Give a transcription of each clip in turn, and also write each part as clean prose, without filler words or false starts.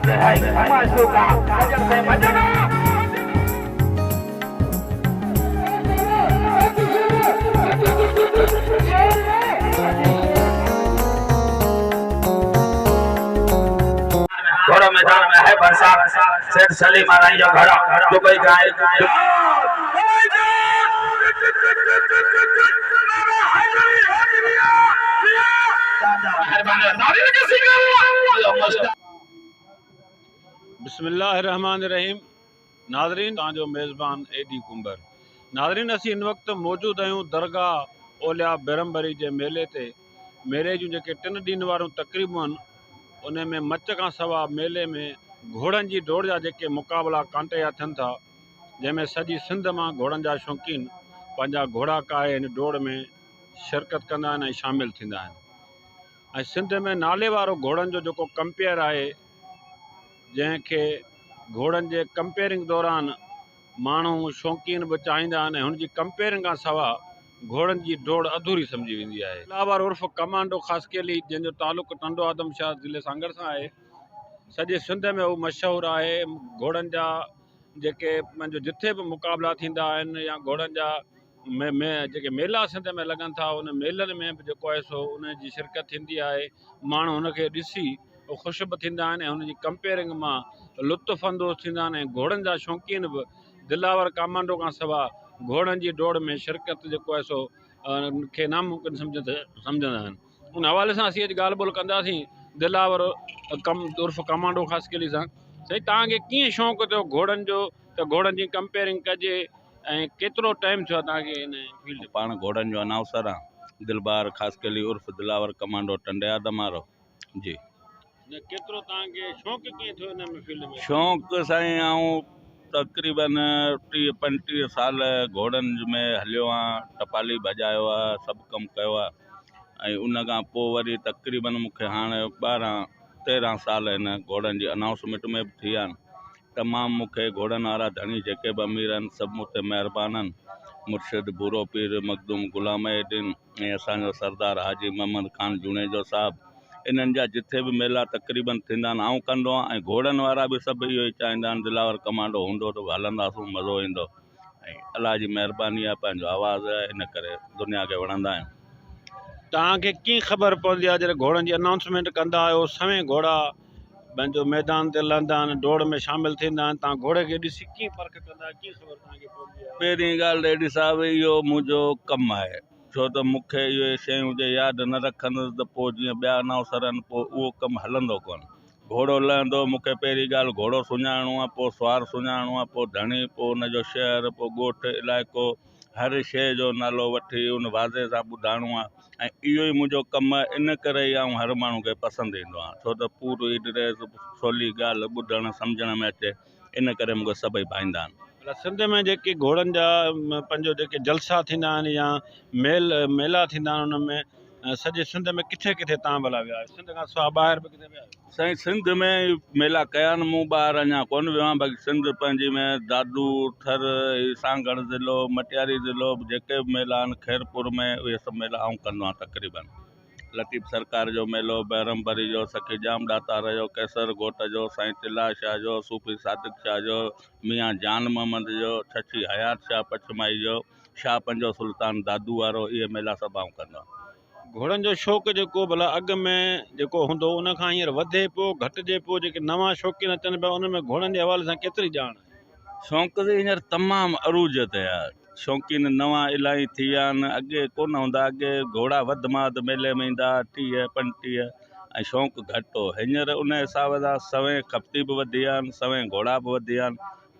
گهوڙو ميدان ۾ آهي ڀرسان سيٺ سليم آرائين جو گهر دبئي کان آيل. بسم الله الرحمٰن الرحيم ناظرين توهان جو ميزبان اي ڊي ڪنڀر ناظرين اسين هن وقت موجود آهيون درگاهه اولياء برهمبري جي ميلي تي ميلي جون جيڪي ٽن ڏينهن واريون تقريبون آهن ان ۾ مچ کان سوا ميلي ۾ گهوڙن جي ڊوڙ جا جيڪي مقابلا ڪانٽي جا ٿين ٿا جنهن ۾ سڄي سنڌ مان گهوڙن جا شوقين پنهنجا گهوڙا ڪاهي هن ڊوڙ ۾ شرڪت ڪندا آهن ۽ شامل ٿيندا آهن ۽ سنڌ ۾ نالي وارو گهوڙن جو جيڪو ڪمپيئر آهي جنهن کي گهوڙن جي ڪمپيئرنگ دوران ماڻهو شوقين به چاهيندا آهن ۽ هن جي ڪمپيئرنگ کان سوا گهوڙن جي ڊوڙ اڌوري سمجهي ويندي آهي. دلاور عرف ڪمانڊو خاصخيلي جنهن جو تعلق ٽنڊو آدم شاهه ضلعي سانگهڙ سان آهي سڄي سنڌ ۾ هو مشهور آهي گهوڙن جا جيڪي پنهنجو جٿي به مقابلا ٿيندا آهن يا گهوڙن جا جيڪي ميلا سنڌ ۾ لڳن ٿا ان ميلن ۾ به جيڪو آهي سو ان جي شرڪت ٿيندي آهي ماڻهو هن کي ڏسي خوش به ٿيندا آهن ۽ هن جي ڪمپيئرنگ مان لطف اندوز ٿيندا آهن ۽ گهوڙن جا شوقين به دلاور ڪامانڊو کان سوا گهوڙن جي ڊوڙ ۾ شرڪت جيڪو آهي سو کي ناممڪن سمجهندا آهن ان حوالي سان اسين اڄ ڳالهه ٻولهه ڪنداسين دلاور ڪم عرف ڪمانڊو خاصخيلي سان سائين توهان کي ڪيئن شوق ٿيو گهوڙن جو ته گهوڙن جي ڪمپيئرنگ ڪجي ۽ ڪيترو ٽائيم ٿيو آهي توهان کي ان فيلڊ ۾؟ پاڻ گهوڙن جو انائونسر آهيان دلبار خاصخيلي عرف دلاور ڪمانڊو ٽنڊي آدم وارو جي. نه ڪيترو توهان کي شوق ڪيئن ٿيو ان فيلڊ ۾؟ شوق سائين آئون تقريبن ٽيهه پنجٽيهه سال گهوڙن ۾ هليو آهيان ٽپالي ڀڄايو آهي سڀ ڪم ڪيو آهي ۽ ان کان پوء وري تقريبن مون کي هاڻي ٻارهن تيرهن سال هن گهوڙن جي انائونسمينٽ ۾ به ٿي ويا آهن تمام مون کي گهوڙن وارا ڌڻي جيڪي به امير آهن سڀ مون تي مهربان آهن مرشد ڀورو پير مخدوم غلام محي الدين ۽ اسان جو سردار حاجي محمد خان جوڻيجو صاحب انهن جا جٿي به ميلا تقريبن ٿيندا آهن آئون ڪندو آهيان ۽ گهوڙن وارا به سڀ اهو ئي چاهيندا آهن دلاور ڪمانڊو هوندو ته هلنداسون مزو ايندو ۽ الله جي مهرباني آهي پنهنجو آواز آهي ان ڪري دنيا کي وڻندا آهيون. توهان کي ڪيئن خبر پوندي آهي جڏهن گهوڙن جي انائونسمينٽ ڪندا آهيو سوين گهوڙا پنهنجو ميدان تي لهندا آهن ڊوڙ ۾ شامل ٿيندا آهن توهان گهوڙي کي ڏسي ڪيئن پرک ڪندا آهيو ڪيئن خبر توهان کي پوندي آهي. پهرين ڳالهه ته ايڊي صاحب اهو منهنجو ڪم آهي ڇو ته مون کي اهي شيون جي ياد نه رکندس ته پوء جيئن ٻيا انائونسر آهن پوء اهو ڪم هلندو ڪونه گهوڙو لهندو مون کي پهرين ڳالهه گهوڙو سڃاڻڻو آهي پوء سوار سڃاڻڻو آهي پوء ڌڻي پوء ان جو شهر پوء ڳوٺ علائقو هر شيء جو نالو وٺي ان واضح سان ٻڌائڻو آهي ۽ اهو ئي منهنجو ڪم آهي ان ڪري ئي آئون هر ماڻهو کي پسند ايندو آهيان ڇو ته پوري ڊريس سولي ڳالهه ٻڌڻ سمجهڻ ۾ اچي ان ڪري مون کي سڀئي ڀائيندا آهن. ڀلا سنڌ ۾ جيڪي گهوڙن جا پنهنجو جيڪي جلسا ٿيندا آهن يا ميل ميلا ٿيندا آهن ان ۾ سڄي سنڌ ۾ ڪٿي ڪٿي تان ڀلا ويا آهيو سنڌ کان سواء ٻاهر به ڪٿي ويا آهيو؟ سائين سنڌ ۾ ميلا ڪيا آهن مون ٻاهر اڃا ڪونه ويو آهيان باقي سنڌ پنهنجي ۾ دادو ٿر هي سانگهڙ ضلعو مٽياري ضلعو جيڪي به ميلا آهن خيرپور ۾ اهي سڀ ميلا آئون ڪندو آهيان تقريبن لطيف سرڪار جو ميلو بهرم بري جو سخي ڄام ڏاتار جو قيصر گهوٽ جو سائين تلاء شاهه جو صوفي صادق شاهه جو ميان جان محمد جو ڇڇي حيات شاهه پڇمائي جو شاهه پنجو سلطان دادو وارو اهي ميلا سڀ آئون ڪندو آهيان. گهوڙن جو شوق جيڪو ڀلا اڳ ۾ جيڪو هوندو هو ان کان هينئر وڌي پيو گهٽجي پيو جيڪي نوان شوقين اچن پيا انهن ۾ گهوڙن جي حوالي سان ڪيتري ڄاڻ آهي؟ شوق ته هينئر تمام عروج تي آهي شوقين نوان الاهي ٿي ويا آهن اڳي ڪونه هوندا اڳي گهوڙا وڌ مان وڌ ميلي ۾ ايندا هئا 30 35 ۽ شوق گهٽ هو هينئر ان حساب سان سوين کپتي به وڌي ويا آهن سوين گهوڙا به وڌي ويا آهن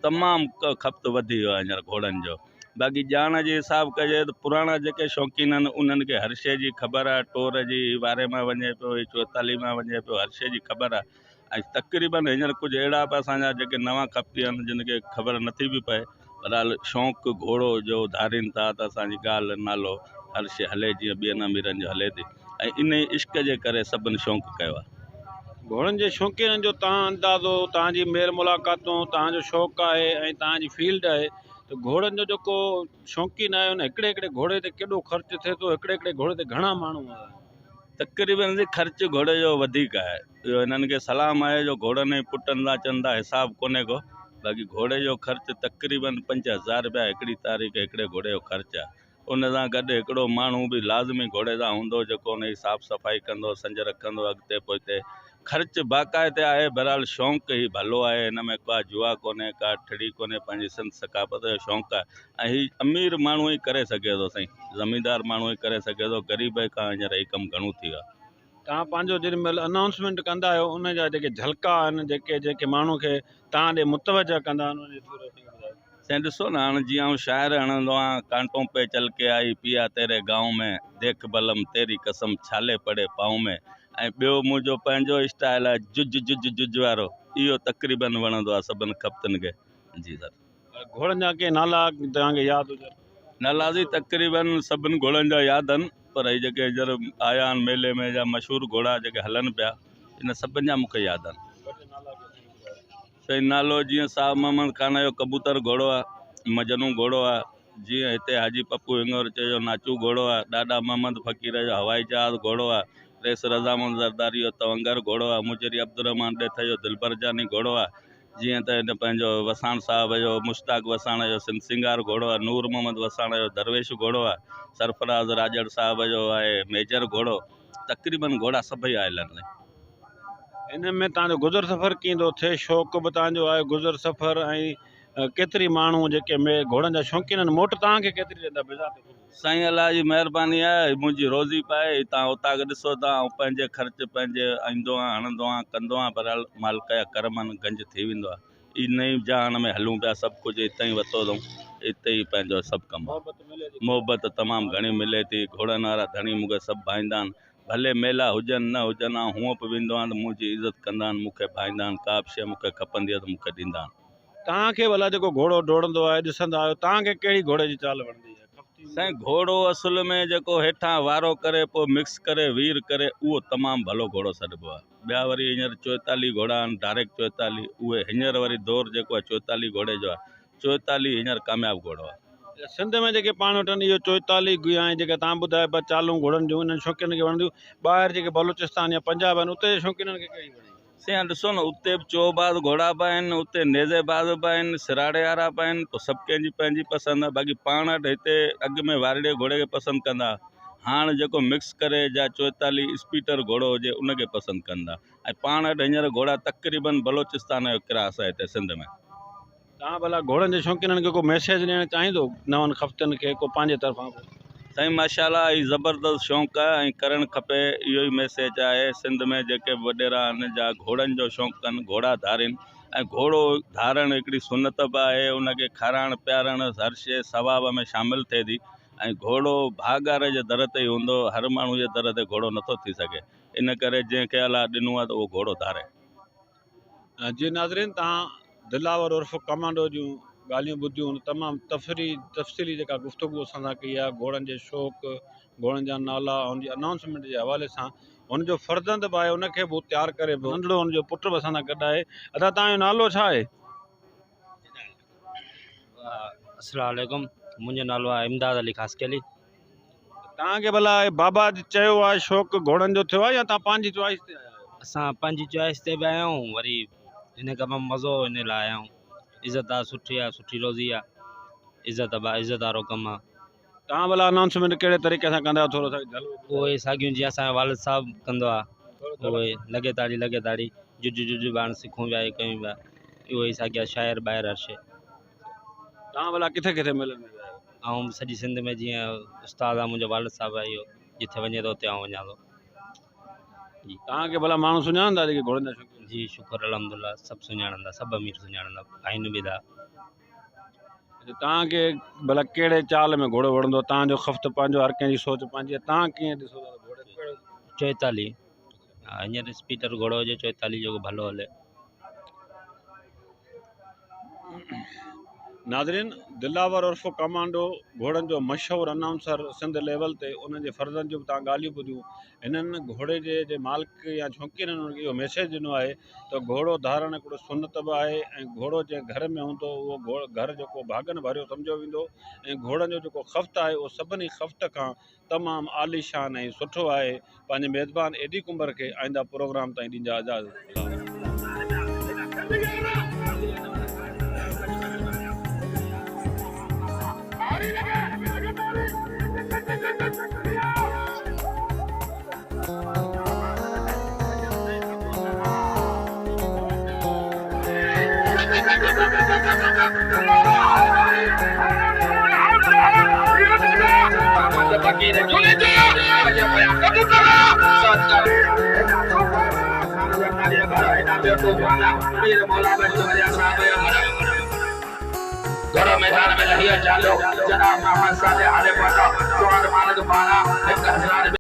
تمام کپت وڌي ويو آهي هينئر گهوڙن جو باقي ڄاڻ جي حساب ڪجي ته پراڻا جيڪي شوقين آهن انهن کي هر شيء جي خبر آهي ٽور جي هي واري مان وڃي پيو هي چوئيتاليهه مان وڃي پيو هر شيء جي خبر آهي ۽ تقريبن هينئر ڪجهه اهڙا به اسان جا جيڪي نوان کپتي آهن جن کي خبر نٿي به پئي بهرحال شوق گهوڙو جو ڌارين ٿا ته اسان جي ڳالهه نالو هر شيء هلي جيئن ٻين اميرن جو هلي ٿي ۽ انهي عشق جي ڪري سڀن شوق ڪيو آهي. گهوڙن جي شوقينن جو تهان اندازو، تهان جي ميل ملاقاتون، تهان جو شوق آهي ۽ تهان جي فيلڊ آهي ته گهوڙن جو جيڪو شوقين آهي ان هڪڙي هڪڙي گهوڙي تي ڪيڏو خرچ ٿئي ٿو، هڪڙي هڪڙي گهوڙي تي گهڻا ماڻهو آهن؟ تقريبن خرچ گهوڙي جو وڌيڪ آهي. اهو هنن کي سلام آهي جو گهوڙن ۽ پٽن سان چون ٿا حساب ڪونهي ڪو، باقي گهوڙي جو خرچ تقريبن 5000 رپيا هڪڙي تاريخ هڪڙي گهوڙي جو خرچ آهي. ان سان گڏ هڪڙو ماڻهو به لازمي گهوڙي سان هوندو جيڪو ان جي صاف صفائي ڪندو، سنج رکندو، اڳتي پوئتي خرچ باقاعدي آهي. بهرحال شوق هي ڀلو آهي، هن ۾ ڪا جوا ڪونهي، ڪا ٺڙي ڪونهي، پنهنجي سنڌ ثقافت جو شوق آهي ۽ هي امير ماڻهو ئي ڪري سگهي ٿو سائين، زميندار ماڻهو ئي ڪري سگهي ٿو، غريب کان هينئر هي ڪم گهڻو ٿي ويو آهي. توهان پنهنجو جيڏي مهل انائونسمينٽ ڪندا آهيو ان جا جيڪي جهلڪا آهن جيڪي جيڪي ماڻهو کي توهان ڏي متوجه ڪندا آهن ان جي ٿورو اسان کي ٻڌايو. سائين ڏسو نه هاڻ جيئن آئون شاعر هڻندو آهيان ڪانٽون پي چل ڪي آئي پيا تيري گائون ۾ ديک بلم تيري قسم ڇالي پڙي پائون ۾ ۽ ٻيو منهنجو پنهنجو اسٽائل آهي جج جج جج وارو اهو تقريبن وڻندو آهي سڀن کپتن کي جي سر. گهوڙن جا ڪي نالا توهان کي ياد هجن. نالا سائين تقريبن سڀن گهوڙن جا ياد آهن پر هي جيڪي هينئر آيا آهن ميلي ۾ يا مشهور گهوڙا جيڪي هلن پيا ان سڀن جا مون کي ياد آهن. ٻه ٽي نالا به اسان کي ٻڌايو. سائين نالو جيئن صاحب محمد خان جو ڪبوتر گهوڙو آ، مجنون گهوڙو آ، جيئن هتي حاجي پپو هڱورچي جو ناچو گهوڙو آ، ڏاڏا محمد فقير جو هوائي جهاز گهوڙو آ، رئيس رضا محمد زرداري جو تونگر گهوڙو آ، مجري عبدالرحمان ڏيٿ جو دلبر جاني گهوڙو آ، جيئن ته هن پنهنجو وساڻ صاحب جو مشتاق وساڻ جو سنڌ سينگار گهوڙو آ، نور محمد وساڻ جو درويش گهوڙو آ، سرفراز راڄڙ صاحب جو آهي ميجر گهوڙو، تقريبن گهوڙا سڀئي آيل آهن سائين. ان ۾ توهان جو گذر سفر ڪيئن ٿو ٿئي؟ شوق به توهان جو آهي گذر سفر ۽ ڪيتري ماڻهو جيڪي ۾ گهوڙن جا شوقين آهن موٽ توهان کي ڪيتري ڏيندا بذات خود؟ سائين الله جي مهرباني آهي منهنجي روزي پائي هي توهان اوطاق ڏسو ٿا آئون پنهنجي خرچ پنهنجي ايندو آهيان هڻندو آهيان ڪندو آهيان بهرحال مالڪ جا ڪرم آهن گنج ٿي ويندو آهي هي نئين جهان ۾ هلون پيا سڀ ڪجهه هتان ئي ورتو اٿئون هتي ئي پنهنجو سڀ ڪم آهي محبت تمام گهڻي ملي ٿي گهوڙن وارا ڌڻي مون کي سڀ ڀائيندا آهن ڀلي ميلا هجن نه هجن آئون هونء به ويندو آهيان ته منهنجي عزت ڪندا آهن، مون کي ڀائيندا آهن، ڪا به شيء مون کي کپندي آهي ته مون کي ڏيندا آهن. توهان کي ڀلا جيڪو گهوڙو ڊوڙندو آهي ڏسندا آهيو، توهان کي ڪهڙي گهوڙي جي چال وڻندي آهي؟ خفتي هوندي سائين گهوڙو اصل ۾ جيڪو هيٺان وارو ڪري پوء مڪس ڪري وير ڪري اهو تمام ڀلو گهوڙو سڏبو آهي. ٻيا وري هينئر چوئيتاليهه گهوڙا آهن ڊائريڪٽ چوئيتاليهه اهي هينئر وري دور جيڪو آهي چوئيتاليهه گهوڙي جو آهي. چوئيتاليهه هينئر ڪامياب گهوڙو آهي. سنڌ ۾ جيڪي پاڻ وٽن اهو چوئيتاليهه گيا ۽ جيڪا تان ٻڌايو پيا چالون گهوڙن جون انهن شوقينن کي وڻنديون ٻاهر جيڪي بلوچستان يا پنجاب آهن اتي جي شوقينن کي ڪهڙي وڻي؟ سائين هاڻ ڏسو نه اتي به چوباز گهوڙا به آهن اتي نيزي باز به آهن سراڙي وارا به آهن پوء سڀ ڪنهن جي پنهنجي پسند آهي باقي پاڻ وٽ هتي اڳ ۾ وارڙي گهوڙي کي پسند ڪندا هاڻ جيڪو مڪس ڪري جا چوئيتاليهه اسپيٽر گهوڙو هجي ان کي پسند ڪندا ۽ پاڻ وٽ هينئر گهوڙا تقريبن بلوچستان جو ڪراس آهي هتي سنڌ ۾. توهان ڀلا گهوڙن جي شوقينن کي ڪو ميسيج ڏيڻ چاهيندو نون خفتين کي ڪو پنهنجي طرفان ڪو. سائين ماشاءالله هي زبردست شوق آهي ۽ ڪرڻ کپي اهو ئي ميسيج آهي سنڌ ۾ جيڪي به وڏيرا آهن جا گهوڙن جو شوق ڪن گهوڙا ڌارين ۽ گهوڙو ڌارڻ هڪڙي سنت به آهي ان کي کارائڻ پيارڻ هر شي ثواب ۾ شامل ٿئي ٿي ۽ گهوڙو ڀاڳ واري جي در تي ئي هوندو هر ماڻهو جي در تي گهوڙو نٿو ٿي سگهي ان ڪري جنهن کي الله ڏنو آهي ته اهو گهوڙو ڌاري. جي ناظرين توهان دلاور عرف ڪمانڊو جون ڳالهيون ٻڌيون هن تمام تفري تفصيلي جيڪا گفتگو اسان سان ڪئي آهي گهوڙن جي شوق گهوڙن جا نالا ان جي انائونسمينٽ جي حوالي سان هن جو فرزند به آهي ان کي به تيار ڪري پيو ننڍڙو هن جو پٽ به اسان سان گڏ آهي ادا توهان جو نالو ڇا آهي؟ السلام عليڪم منهنجو نالو آهي امداد علي خاصخيلي. توهان کي ڀلا بابا چيو آهي شوق گهوڙن جو ٿيو آهي يا توهان پنهنجي چوائس تي آيا آهيو؟ اسان پنهنجي چوائس تي به آيا آهيون وري هن ڪم ۾ مزو ان لاء آيا آهيون عزت آهي سٺي آهي سٺي روزي آهي عزت با عزت وارو ڪم آهي. توهان ڀلا انائونسمينٽ ڪهڙي طريقي سان ڪندا آهيو ٿورو اسان کي جهلڪ ٻڌايو. اهي ساڳيون جيئن اسان جو والد صاحب ڪندو آهي اهي لڳي تاڙي لڳي تاڙي جج جج به هاڻ سکون پيا هي ڪيون پيا اهي ئي ساڳيا شاعر ٻاهر هر شي. توهان ڀلا ڪٿي ڪٿي ميلن ۾ ويا آهيو؟ آئون سڄي سنڌ ۾ جيئن استاد آ منهنجو والد صاحب آ اهو جٿي وڃي ٿو اتي آئون وڃان ٿو. توهان کي ڀلا ماڻهو سڃاڻن ٿا جيڪي گهوڙن جا شوقين آهن؟ جي شڪر الحمدلله سڀ سڃاڻن ٿا سڀ امير سڃاڻن ٿا ڀائين به ٿا. اچا توهان کي ڀلا ڪهڙي چال ۾ گهوڙو وڻندو آهي؟ توهان جو خفت پنهنجو هر ڪنهن جي سوچ پنهنجي آهي توهان ڪيئن ڏسو ٿا ته گهوڙي ڪهڙو. چوئيتاليهه هينئر اسپيٽر گهوڙو هجي چوئيتاليهه جيڪو ڀلو هلي. ناظرين دلاور عرف ڪمانڊو گهوڙن جو مشهور انائونسر سنڌ ليول تي انهن جي فرزند جون به توهان ڳالهيون ٻڌيون. هنن گهوڙي جي جي مالڪ يا شوقينن انهن کي اهو ميسيج ڏنو آهي ته گهوڙو ڌارڻ هڪڙو سنت به آهي ۽ گهوڙو جنهن گهر ۾ هوندو اهو گهر جيڪو ڀاڳن ڀريو سمجهيو ويندو ۽ گهوڙن جو جيڪو خفت آهي اهو سڀني خفت کان تمام عاليشان ۽ سٺو آهي. پنهنجي ميزبان اي ڊي ڪنڀر کي آئنده پروگرام تائين ڏيندا اجازت. الله حافظ. گهڙو ميدان ۾ لهي اچان ٿو جناب محمد صالح عالم وٽان سوال مالڪ پاران 1000.